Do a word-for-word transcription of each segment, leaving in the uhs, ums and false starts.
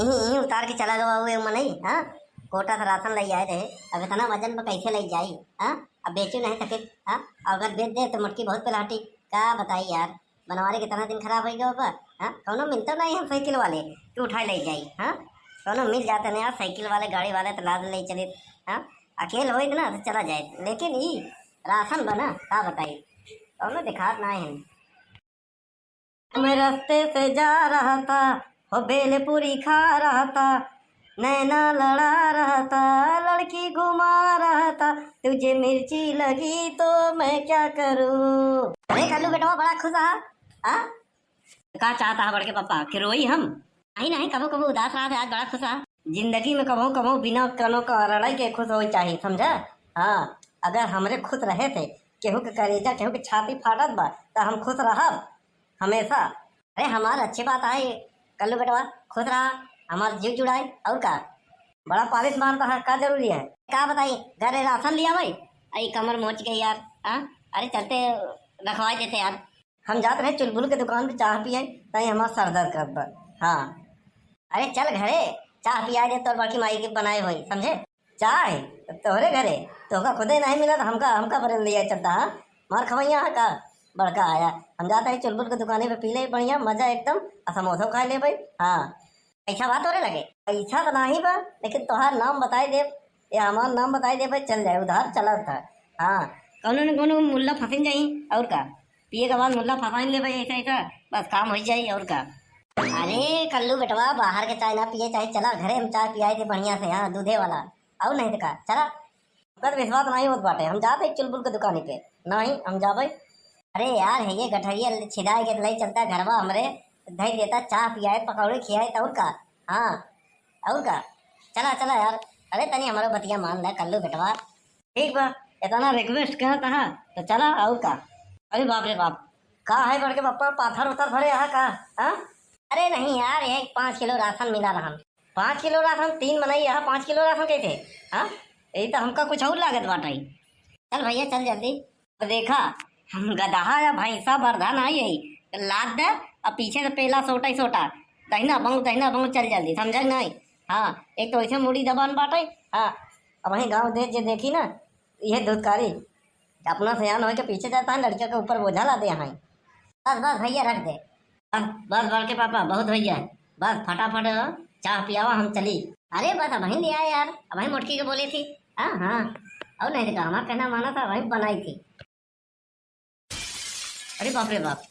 यहीं, यहीं उतार के चला गवा हुए मनई, हाँ? कोटा से राशन लइ आए रहे, अब इतना वजन पर कैसे लइ जाई, हाँ? अब बेचू नहीं सके, हाँ? अगर बेच दे तो मोटकी बहुत पेलाटी, का बताई यार, बनवारी कितना दिन खराब होइ गवा बा, हाँ? कौनो मिलता नहीं हम साइकिल वाले कि उठाए लइ जाई, हाँ? कौनो मिल जाते नहीं यार साइकिल वाले, गाड़ी वाले तो लाद लइ चलित, हाँ? अकेल होइत ना तो चला जाइत, लेकिन ई राशन बना, का बताई, कौनो दिखात नहीं है। मैं रास्ते से जा रहा था, हो भेलपुरी खा रहा था, नैना लड़ा रहा था, लड़की घुमा रहा था, तुझे मिर्ची लगी तो मैं क्या करूँ। अरे कल्लू बेटवा बड़ा खुश हा, हाँ? का चाहता है बड़के पापा कि रोई हम? नहीं नहीं, कबो कबो उदास रहा था, आज बड़ा खुश हा। जिंदगी में कबो कबो बिना कौनो कारण के खुश होइ चाही, समझा? हाँ, अगर हमरे खुश रहे थे, केहू के करेजा, केहू के छाती फाटत बा, त हम खुश रहब हमेशा। अरे हमार अच्छी बात है कल्लू बेटवा, खुश रहा, हमार जीव जुड़ाए, और का? बड़ा पालिश मारता है, का जरूरी है? का बताई, घरे राशन लिया भाई, आई कमर मोच गई यार, हाँ? अरे चलते रखवाई देते यार। हम जात रहे चुलबुल के दुकान पे चाह पिए, तई हमार सर दर्द करत बा। हाँ। अरे चल घरे, चाह पियाए दे, तोर बड़की माई के बनाए होई, समझे? चाय? तोहरे घरे? तोहका खुदे नहीं मिला तो हमका, हमका बरे ले आए चलता, हाँ? मार खवैया है का? बड़का आया। हम जात है चुलबुल के दुकाने पे पी ले बढ़िया, मजा एकदम, आ समोसा खा ले भाई। हाँ। पैसा बा तोरे लगे? पैसा तो नहीं बा, लेकिन तोहार नाम बताई देब, या हमार नाम बताई देब, चल जाए, उधार चलत था। हाँ, कौनो न कौनो मुल्ला फंसिन जाई, और का? पिए के बाद मुल्ला फंसाइन लेबे, ऐसा, ऐसा, बस काम होइ जाई, और का? अरे कल्लू बेटवा, बाहर के चाय ना पिए, चाहे चला घरे, हम चाय पियाए थे बढ़िया से, हाँ, दूधे वाला, और नहीं तो का, चला। ओकर विश्वास नहीं होत बाटे। हम जात हई चुलबुल के दुकानी पे। नहीं, हम जाबे। अरे यार, है ये गठरिया छिदाए के लई चलता घरवा हमरे, धई देता, चाह पियाए, पकौड़े खियाए, त और का? हाँ, और का? चला, चला यार। अरे तनी हमरो बतिया मान ले कल्लू बेटवा। ठीक बा, इतना request कहत हा, तो चला, और का? अरे बाप रे बाप, का है बड़के पप्पा, पाथर उथर भरे हा का? हाँ? अरे नहीं यार, एक पाँच किलो राशन मिला रहन। पाँच किलो राशन, तीन मनई यहाँ, पाँच किलो राशन कैसे? हाँ, यही तो हमका कुछ और लागत बाटे। चल भैया, चल जल्दी। अब देखा, हम गदहा या भैंसा बरधा नहीं है, लाद दे, अब पीछे से पेला सोटा ही सोटा, दहिना बाऊं, दहिना बाऊं, चल जल्दी, समझे नहीं? हाँ, एक तो ऐसे मुड़ी दबान बाटे। हाँ, अब वहीं गाँव देश जे देखी ना, यह धुतकारी अपना सयान होके पीछे जाता है, लड़कियों के ऊपर बोझा लादे हैं। बस, बस भैया, रख दे। बस, बस बड़के पापा, बहुत भैया, बस फटाफट चाह पियावा, हम चली। अरे बस, अबहीं ले आए यार, अबहीं मोटकी के बोले थी। हाँ, हाँ, और नहीं तो का, हमार कहना माना था, वही बनाई थी। अरे बाप रे बाप,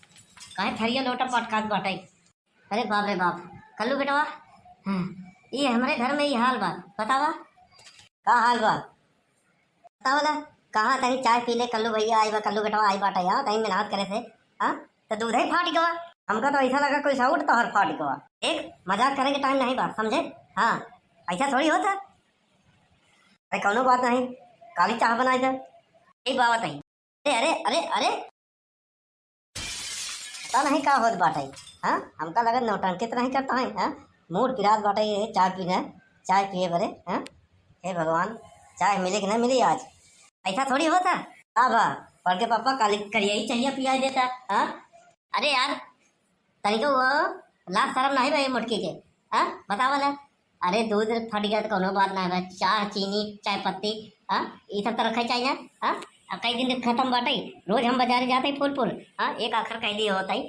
काहे थरिया लोटा पटकात बाटे? अरे बाप रे बाप, कल्लू बेटवा, हाँ, ये हमरे घर में ही हाल बा, बतावा। का हाल बा? बतावा ला, कहाँ तनी चाय पी ले, कल्लू भैया आई बा, कल्लू बेटवा आई बाटे, यहाँ तनी मेहनत करे से, हाँ, तो दूधे फाट गवा। हमका तो ऐसा लगा कोई साउट तोहर फाट गवा। देख, मजाक करे के टाइम नहीं बा, समझे? हाँ, ऐसा थोड़ी होता। अरे कौनो बात नहीं, काली चाह बनाई दे। ठीक बाबा तही। अरे, अरे, अरे, अरे। पता नहीं का होत बाटे, हाँ? हमका लगत नौटंकी तो नहीं करता है, हाँ? मूड पिरात बाटे, ये चाय पीने, चाय पिए बरे, हाँ? हे भगवान, चाय मिले कि ना मिली आज? ऐसा थोड़ी होता। का बा, बड़के पापा काली करिया ही चाहिए पियाई देता, हाँ? अरे यार, तनिको वो लाज शरम नहीं बा ये मोटकी के, हाँ? बतावा ला। अरे दूध फट गया तो कौनो बात ना बा, चाह, चीनी, चाय पत्ती, हाँ? ये सब तो रखे चाहिए, हाँ? अब कई दिन के खत्म बाटे, रोज हम बाजारे जाते ही फूल फूल, हाँ? एक आखर कह दिए होता ही,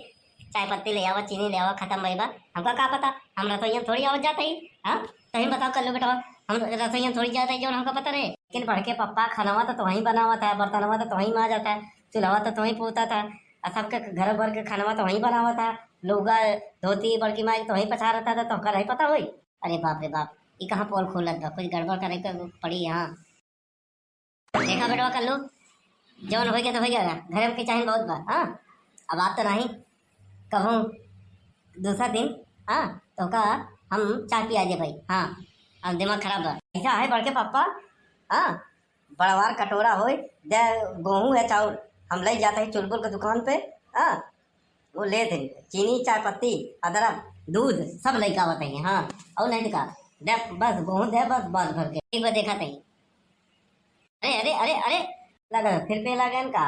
चाय पत्ती ले आवा, चीनी ले आवा, खत्म भई बा। हमका का पता, हम रसोइया थोड़ी आवत जाते ही, हाँ? तो हम बताओ कल्लू बेटवा, हम रसोइया थोड़ी जाते ही जो हमका पता रहे। लेकिन बड़के पप्पा, खानवा तो तुहीं बनावत है, बर्तनवा तो तुहीं माजत है, चूल्हवा तो तुहीं पोतत है, आ सबके घर भर के खानवा तो वहीं बनावत है, लुगा धोती बड़की माई तो वहीं पछारत है, तो तोहका नहीं पता होई? अरे बाप रे बाप, ई कहाँ पोल खोलत बा, कुछ गड़बड़ करे के पड़ी यहाँ। देखा बेटवा कल्लू, जौन हो गया तो हो गया, घर में के चाहे बहुत बा, हाँ, अब बात तो नहीं, कहूँ दूसरा दिन, हाँ, तोहका हम चाय पिया दे भाई, हाँ, अब दिमाग खराब बा। ऐसा है बड़के पापा, हाँ, बड़वार कटोरा होए, दे गोहूँ या चाउर, हम लई जात ही चुलबुल के दुकान पे, हाँ, वो लेत ही, चीनी, चाय पत्ती, अदरक, दूध, सब लई के आवत ही, हाँ, और नहीं तो का, दे बस गोहूँ दे बस, बस भर के, एक बार देखा तही। अरे, अरे, अरे, अरे, लगा, फिर पे लगा इनका,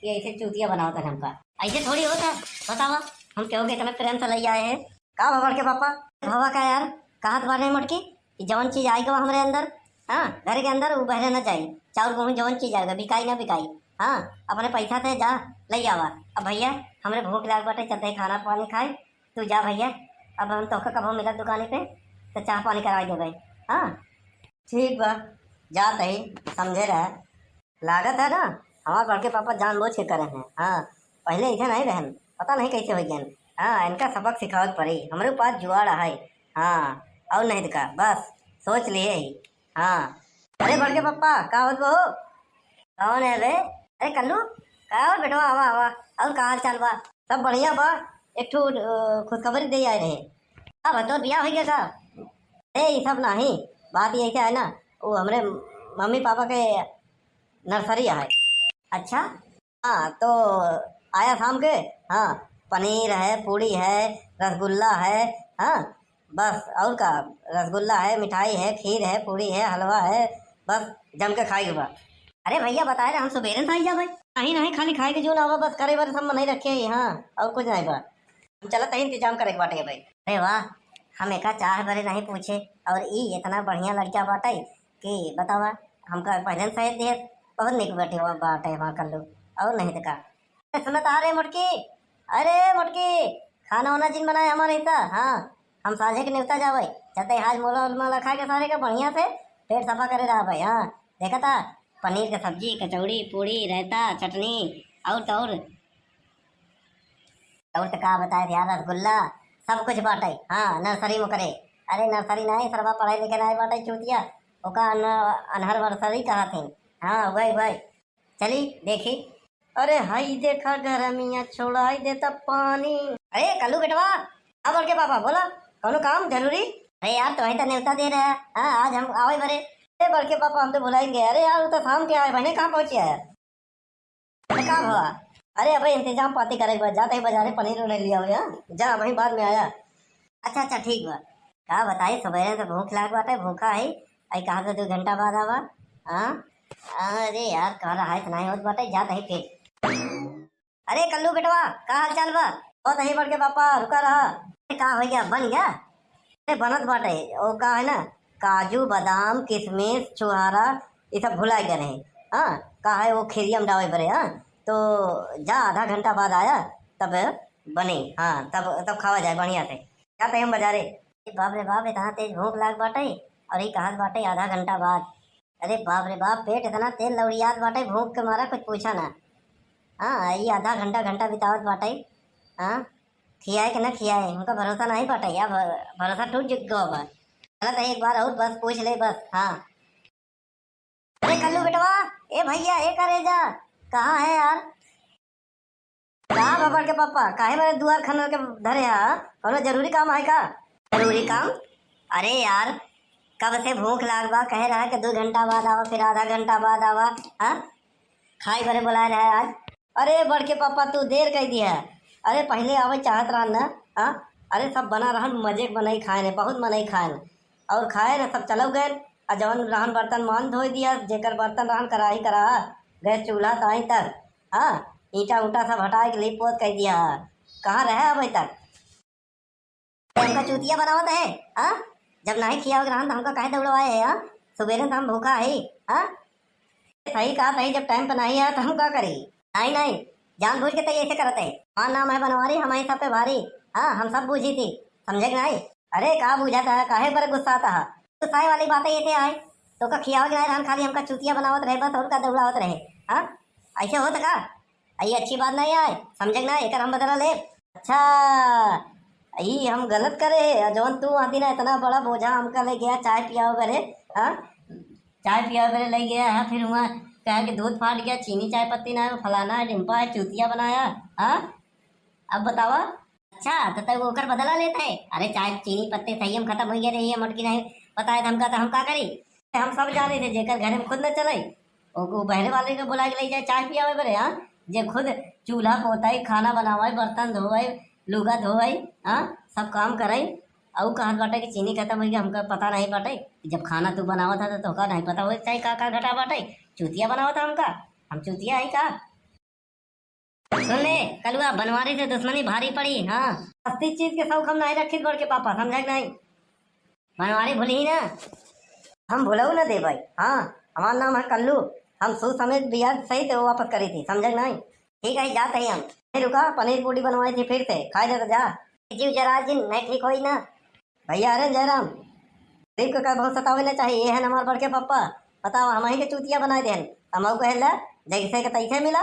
कि ऐसे चूतिया बनावत है हमका। ऐसे थोड़ी होता, बतावा, हम केहू के इतना प्रेम से लई आए हैं। का बा बड़के पापा? बाबा का यार, कहत बाटे मोटकी कि जवन चीज आइ गवा हमरे अंदर, हाँ, घर के अंदर, उ बहरे न जाई। चाउर गेहूँ जवन चीज आइ गवा, बिकाई ना बिकाई, हाँ, अपने पैसा से जा, लइ आवा। अब भइया, हमरे भूख लाग बाटे, चलते ही खाना पानी खाए। तू जा भइया, अब हम तोहका कबो मिलब दुकाने पे, तो चाह पानी कराइ देबे। हाँ, ठीक बा, जात ही, समझे रह। लागत है ना, हमार बड़के पापा जानबूझ के करे हैं। हाँ, पहिले ऐसे नहीं रहन, पता नहीं कैसे होइ गए। हाँ, इनका सबक सिखावत पड़ी, हमरे पास जुआड़ है। हाँ, और नहीं तो का, बस सोच लिए ही। हाँ, अरे बड़के पापा, का होत बा हो? कौन है बे? अरे कल्लू, का हो बेटवा, आवा, आवा। और का हाल चाल बा? सब बढ़िया बा। एक ठो, अ, खुशखबरी दे आए रहे। अब तोर बियाह होइ गया का? ए, ई सब नाही, बात ये क्या है ना, वो हमरे मम्मी पापा के नर्सरी है। अच्छा? हाँ, तो आया शाम के, हाँ, पनीर है, पूड़ी है, रसगुल्ला है, हाँ, बस, और का, रसगुल्ला है, मिठाई है, खीर है, पूड़ी है, हलवा है, बस, जम के खाए के बा। अरे भइया, बताए रहे हम सुबेरे से आई जाबे। नहीं, नहीं, खाली खाए के जो ना आवा, बस करे बारे सब मनई रखे हैं, हाँ, और कुछ नहीं बा। हम चलत ही इंतजाम करे के बाटे भाई। अरे वाह, हम एका चाह बरे नहीं पूछे, और ई इतना बढ़िया लड़का बाटे कि बतावा, हमका पहले से सहेज दिए, बहुत निक बैठे हुआ बाटे हमार कल्लू, और नहीं तो का। अरे सुनत आ रे मोटकी, अरे मोटकी, खाना वाना जिन बनाए हमारे हिस्सा, हाँ, हम साँझे के नेवता जावे, चलते आज मोला उलमा ला खा के सारे का बढ़िया से पेट सफा करे रहा भाई, हाँ, देखा था, पनीर के सब्जी, कचौड़ी, पूड़ी, रायता, चटनी, और तो और। और तो का बताए थे यार, रसगुल्ला, सब कुछ बाटे। हाँ, नर्सरी में करे। अरे नर्सरी नहीं, सरवा पढ़े लिखे नहीं बाटे चूतिया, ओका अन-, अनहर नर्सरी कहा थे। हाँ, वही, वही। चली, देखी। अरे हाय देखा गरमिया छोड़ाई देता पानी। अरे कल्लू बेटवा, अब बड़के पापा बोला, कौनो काम जरूरी? अरे यार, तो वही तो नेवता दे रहा है। हाँ, आज हम आवे बरे। अरे बड़के पापा, हम तो भुलाएंगे। अरे यार, वो तो शाम के आए, बहने कहाँ पहुँचे है? अरे का भवा? अरे अबे इंतजाम पाती करे के बाद जाते ही बाजारे पनीर उनीर लिया हो, हाँ? जा, वही बाद में आया। अच्छा, अच्छा, ठीक बा। का बताई, सुबेरे से भूख लाग बाटे, भूखा है। आई कहा से दो घंटा बाद आवा। हाँ? अरे यार, कहा रहा है, इतना ही होत बाटे, जाते ही फिर। अरे कल्लू बेटवा, का हाल चाल बा? बहुत ही बड़के पापा, रुका रहा। अरे का हो गया, बन गया? अरे बनत बाटे, वो का है ना, काजू, बादाम, किशमिश, छुहारा, ये सब भुला गए रहे। हाँ, का है वो खीरिया में डावे बरे, हाँ? तो जा, आधा घंटा बाद आया, तब बने, हाँ, तब, तब खावा जाए बढ़िया से। जाते हम बाजारे। अरे बाप रे बाप, इतना तेज भूख लाग बाटे, और ये कहत बाटे आधा घंटा बाद। अरे बाप रे बाप, पेट इतना तेज लौड़ियात बाटे, भूख के मारा कुछ पूछा ना। हाँ, ये आधा घंटा, घंटा बितावत बाटे। हाँ, खियाए के ना खियाए, हमका भरोसा नहीं बाटे, या भ-, भरोसा टूट गवा बा। चलत है एक बार और बस पूछ ले बस। हाँ। अरे कल्लू बेटवा, ए भइया, ए करेजा, कहाँ है यार? का बा बड़के पापा, काहे बरे दुआर खनल के धरे हा? कौनो जरूरी काम है का? जरूरी काम? अरे यार, कब से भूख लाग बा, कहे रहा कि दो घंटा बाद आवा, फिर आधा घंटा बाद आवा, हाँ? खाए बरे बुलाए रहे आज। अरे बड़के पापा, तू देर कर दिया। अरे पहले आवे चाहत रहन ना, हाँ? अरे सब बना रहन, मजे के मनई खाए ने, बहुत मनई खाए ने। और खाए ना, सब चलो गए। आ जवन रहन बर्तन मान धोए दिया, जेकर बर्तन रहन कराही करा, गैस चूल्हा ताई तक, हाँ, ईंटा उंटा सब हटाए के लीप पोत कर दिया। कहाँ रहे अबे तक? हमका चूतिया बनावत है, हाँ? जब नहीं खियावे के रहन तो हमका काहे दौड़वाए है, हाँ? सुबेरे से हम भूखा है, हाँ? सही कहा, सही, जब टाइम पे नहीं आया तो हम का करी? नहीं, नहीं, जानबूझ के तो ऐसे करत है। हमार नाम है बनवारी, हम ही सब पे भारी। हाँ, हम सब बूझी थी, समझे कि नहीं? अरे का बूझा था, काहे पर गुस्सा था? गुस्साए वाली बात है, ये थे आए तो का खियावे के नहीं रहन, खाली हमका चूतिया बनावत रहे बस, और का दौड़ावत रहे। हाँ, ऐसे होत का? आ, ये अच्छी बात नहीं आए, समझे कि ना, एकर हम बदला ले। अच्छा, ई हम गलत करे है, जौन तू आती ना इतना बड़ा बोझा हमका ले गया चाय पियावे बरे, हाँ? चाय पियावे बरे ले गया है, फिर हुआ कहा कि दूध फाट गया, चीनी चाय पत्ती ना है, फलाना है, ढिम्पा है, चूतिया बनाया, हाँ? अब बतावा। अच्छा, तो तब ओकर बदला लेता है? अरे चाय चीनी पत्ती सही हम खत्म हो गया रही है, मोटकी नहीं बताए तो हमका, तो हम का करी? हम सब जाने थे, जेकर घर में खुद न चले, ओको बहरे वाले के बुला के ले जाए चाय पियावे बरे, हाँ? जे खुद चूल्हा पोताई, खाना बनावे, बर्तन धोवे, लुगा धोवे, हाँ? सब काम करे, अउ कहत बाटे कि चीनी खत्म हो गया, हमका पता नहीं बाटे। जब खाना तू बनावत है तो तोहका नहीं पता होए के चाही का का घटा बाटे, चूतिया बनावत है हमका, हम चूतिया है का? सुन ले कलुआ, बनवारी से दुश्मनी भारी पड़ी, हाँ? सस्ती चीज के शौक हम नहीं रखित बड़के पापा, समझा कि नहीं? मनवारी भूली ना। हम भुलाऊ ना देबै। हाँ, हमार नाम है कल्लू। हम सूद समेत बियाज सहित वो वापस करी थी, समझे नहीं? ठीक है, जात है हम। नहीं रुका, पनीर पूरी बनवाई थी फिर से, खाए ले तो जा। जीव जरा जिन, नहीं ठीक होई ना। भैया, अरे जयराम, गरीब के का बहुत सतावे ना चाहिए, ये है हमार बड़के पप्पा। बताओ, हम ही के चूतिया बनाए देहन। हम कहला, जैसे के तैसे मिला।